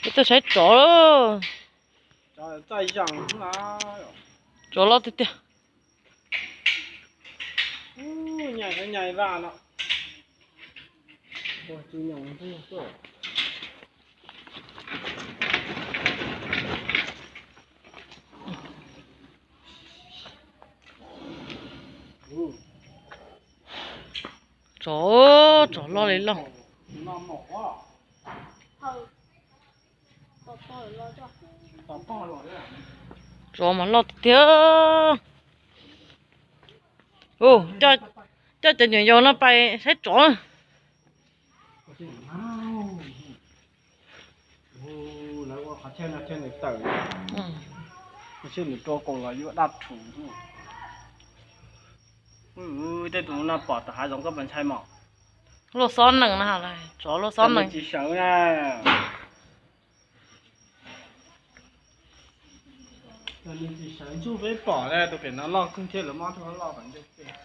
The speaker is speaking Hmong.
Peb tuaj saib tsov. Tsov loj tiag tiag. Tsov, tsov loj li loj. Tsov mas loj tiag tiag. Coj cov nyuam yaus no pais saib tsov. Tej tus no pom tom hav zoov koj puas ntshai mog? Luaj xob nees na, tsov luaj xob nees. Tsis sawv na. Nws tsis sawv ntsuj peb pom na, tus pem no loj kawg thiab, lawv muab rau loj tom ntej tiag.